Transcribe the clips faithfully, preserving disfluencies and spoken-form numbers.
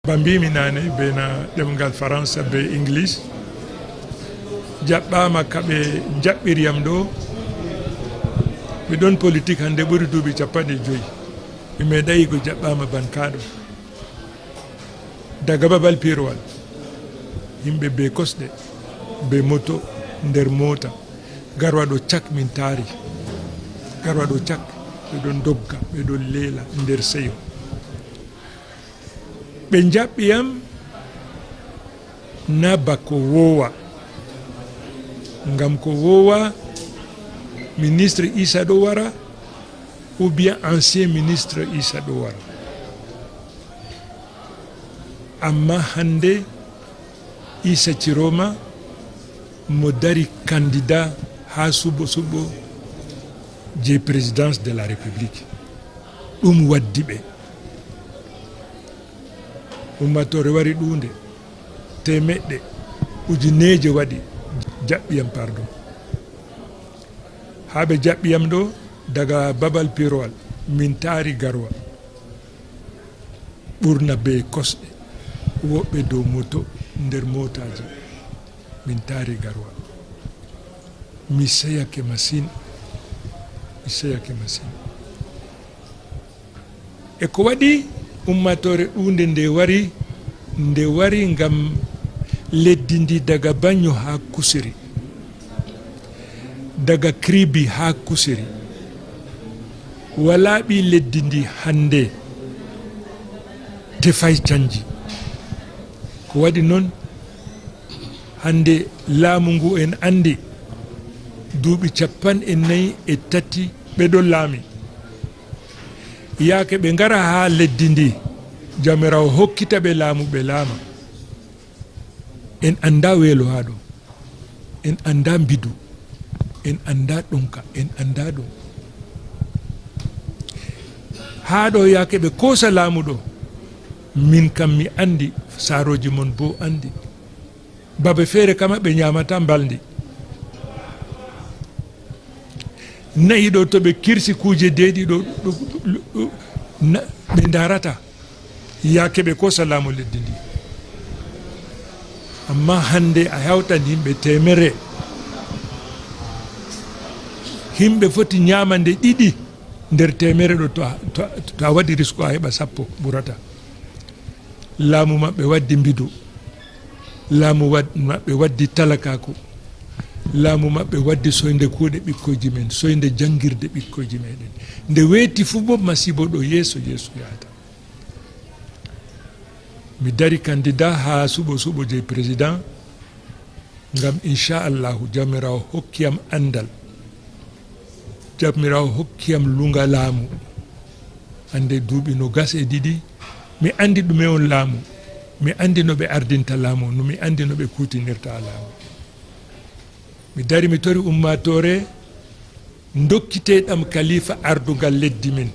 Ba mbiimi naane, bee na ɗemngal Faransa bee English. Jaɓɓaama ka ɓe njaɓɓiri yam ɗo. Mi ɗon politik hannde ɓuri duuɓi cappanɗe jowi. Mi meeɗaay yi'go jaɓɓaama ban kaaɗo. Daga babal piirowal, yimɓe bee kosɗe, bee moto, nder moota. Garwa ɗo cak min taari. Garwa ɗo cak, ɓe ɗon dogga, ɓe ɗon leela nder seyo. Ɓe njaɓɓi yam na ba ko woowa. Ngam ko woowa, ministre Isa ɗo wara, ou bien ancien ministre Isa ɗo wara. Amma hannde, Isa Ciroma mo dari candidat haa suɓo suɓo je présidence de la République. Ɗum waddi ɓe. Ummatore wari ɗuunde, temeɗɗe, ujineeje waɗi, jaɓɓi yam, pardon. Haa ɓe jaɓɓi yam ɗo, daga babal piirowal, min taari garwa. Ɓurna bee kosɗe, woɓɓe dow moto, nder mootaaji. Min taari garwa. Mi seyake masin. Mi seyake masin. E ko waɗi ummaatoore ɗuunde nde wari, nde wari ngam leddi ndi daga Banyo haa Kusiri, daga Kribi haa Kusiri. Walaa ɓii leddi ndi hannde tefaay canji. Ko waɗi non, hannde laamu ngu en anndi duuɓi cappanɗe nayi e tati ɓe ɗon laami. Yaake ɓe ngara haa leddi ndi, Jawmiraawo hokkita ɓe laamu, ɓe laama. En anndaa weelo haa ɗo. En anndaa mbidu. En anndaa ɗonka. En anndaa ɗum. Haa ɗo yaake ɓe koosa laamu ɗo, min kam mi anndi, saarooji mon boo anndi. Babe feere kama ɓe nyaamata mbalndi. Na'i ɗo to ɓe kirsi kuuje deeɗi ɗo, ɗo, ɗo, ɗo, na-, ɓe ndarata. Yaake ɓe koosa laamu leddi ndi. Amma hannde a hawtan yimɓe teemerre. Yimɓe foti nyaama nde ɗiɗi nder teemerre ɗo, to a, to a, to a waɗi risku a heɓa sappo ɓurata. Laamu maɓɓe waddi mbidu. Laamu wad-, maɓɓe waddi talakaaku. Laamu maɓɓe waddi soynde kuuɗe ɓikkoyji men, soynde janngirde ɓikkoyji meɗen. Nde weeti fuu boo masiibo ɗo yeeso, yeeso yahata. Mi dari candidat haa suɓo suɓo je président, ngam inchallahu Jawmiraawo hokki yam anndal. Jawmiraawo hokki yam luŋga laamu. Hannde duuɓi noogas e ɗiɗi, mi anndi ɗume on laamu. Mi anndi no ɓe ardinta laamu, no mi anndi no ɓe kuutinirta laamu. Mi dari mi tori ummaatoore, ndokkiteeɗam kalifa ardugal leddi men.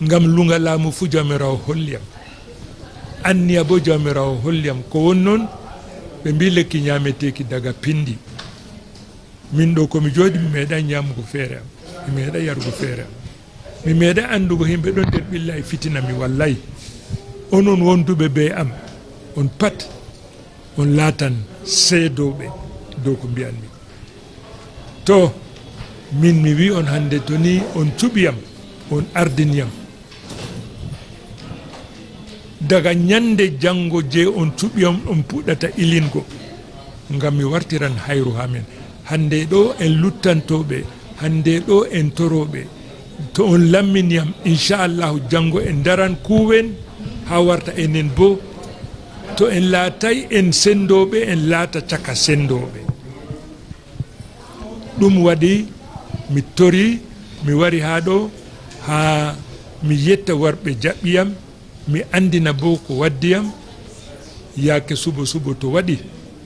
Ngam luŋga laamu fuu Jawmiraawo holli yam. Anniya boo Jawmiraawo holli yam. Ko woni non, ɓe mbii lekki nyaameteeki daga pinndi. Min ɗo ko mi jooɗi, mi meeɗaay nyaamugo feere am. Mi meeɗaay yarugo feere am. Mi meeɗaay anndugo yimɓe ɗon nder ɓilla e fitina mi wallaay. Onon wonduɓe bee am, on pat, on laatan seedooɓe dow ko mbi'anmi. To min mi wi'i on hannde, to ni on cuɓi yam, on ardini yam. Daga nyannde janngo je on cuɓi yam, on puɗɗata ilingo, ngam mi wartiran hayru haa men. Hannde ɗo en luttantooɓe, hannde ɗo en torooɓe. To on lammini yam, inchallahu, janngo en ndaran kuuwen haa warta enen boo. To en laataay en senndooɓe, en laata caka senndooɓe. Ɗum waɗi mi tori, mi wari haa ɗo, haa mi yetta warɓe jaɓɓi yam, mi anndina boo ko waddi yam. Yaake suɓo suɓo to waɗi,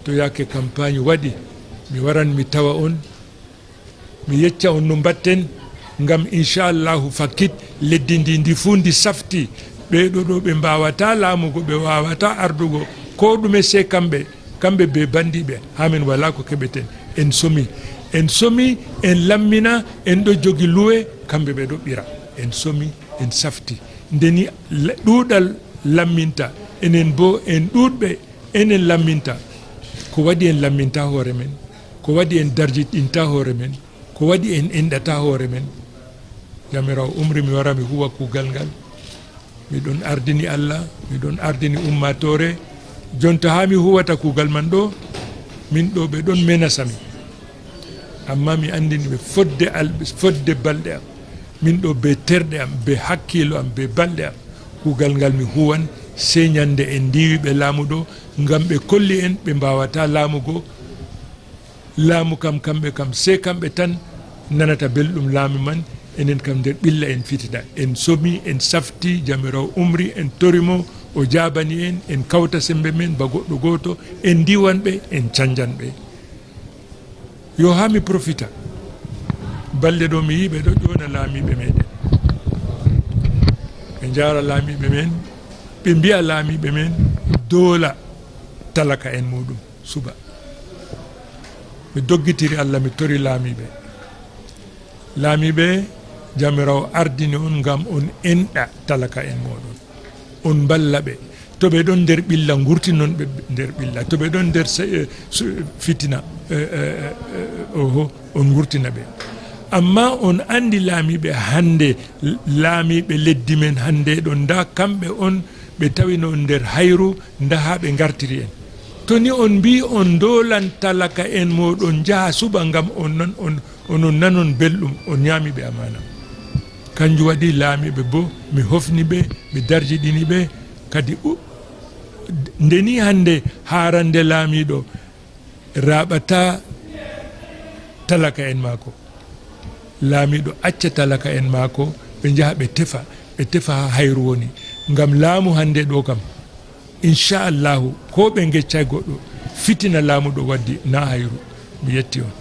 to yaake kampaañ waɗi, mi waran mi tawa on, mi yecca on no mbaɗten, ngam inchallahu fakkit leddi ndi, ndi fuu ndi safti. Ɓee ɗo ɗo ɓe mbaawataa laamugo, ɓe waawataa ardugo, koo ɗume sey kamɓe, kamɓe bee bandiiɓe, haa min walaa ko keɓeten. En somi, en somi, en lammina, en ɗo jogi luwe, kamɓe ɓe ɗo ɓira. En somi, en safti. Nde ni la-, ɗuuɗal lamminta, enen boo en ɗuuɗɓe, enen lamminta. Ko waɗi en lamminta hoore men? Ko waɗi en darjiɗinta hoore men? Ko waɗi en enɗata hoore men? Jawmiraawo umri mi wara mi huwa kuugal ngal. Miɗon ardini Allah, miɗon ardini ummaatoore. Jonta haa mi huwata kuugal man ɗo, min ɗo ɓe ɗon menasa mi. Ammaa mi anndini ɓe fodde al-, fodde balɗe am. Min ɗo bee terɗe am, bee hakkiilo am, bee balɗe am. Kuugal ngal mi huwan, sey nyannde en ndiiwi ɓe laamu ɗo, ngam ɓe kolli en ɓe mbaawataa laamugo. Laamu kam, kamɓe kam, sey kamɓe tan nanata belɗum laamu man. Enen kam nder ɓilla en fitina. En somi, en safti, Jawmiraawo umri, en tori mo, o jaabani en, en kawta semmbe men ba goɗɗo gooto, en ndiiwan ɓe, en cannjan ɓe. Yo haa mi profita. Balɗe ɗo mi yi'i ɓe ɗo ƴoona laamiiɓe meeɗen. Ɓe njaara laamiiɓe men, ɓe mbi'a laamiiɓe men doola talaka'en muuɗum suɓa. Mi doggitiri Allah, mi tori laamiiɓe. Laamiiɓe, Jawmiraawo ardini on ngam on enɗa talaka'en mooɗon. On mballa ɓe. To ɓe ɗon nder ɓilla, ngurtinon ɓe nder ɓilla. To ɓe ɗon nder se-, eh, su-, fitina, eh, eh, eh, oho, on ngurtina ɓe. Ammaa on anndi laamiiɓe hannde, laamiiɓe leddi men hannde ɗon, ndaa kamɓe on ɓe tawino on nder hayru, ndaa haa ɓe ngartiri en. To ni on mbi'i on ndoolan talaka'en mooɗon njaha suɓa ngam on nan-, on, onon nanon belɗum, on nyaami ɓe amaana. Kanjum waɗi laamiiɓe boo, mi hofni ɓe, mi darjiɗini ɓe. Kadi u-, nde ni hannde haarannde laamiiɗo raaɓataa talaka'en maako. Laamiiɗo acca talaka'en maako, ɓe njaha ɓe tefa, ɓe tefa haa hayru woni. Ngam laamu hannde ɗo kam, inchallahu, ko ɓe ngeccay goɗɗo, fitina laamu ɗo waddi, naa hayru. Mi yetti on.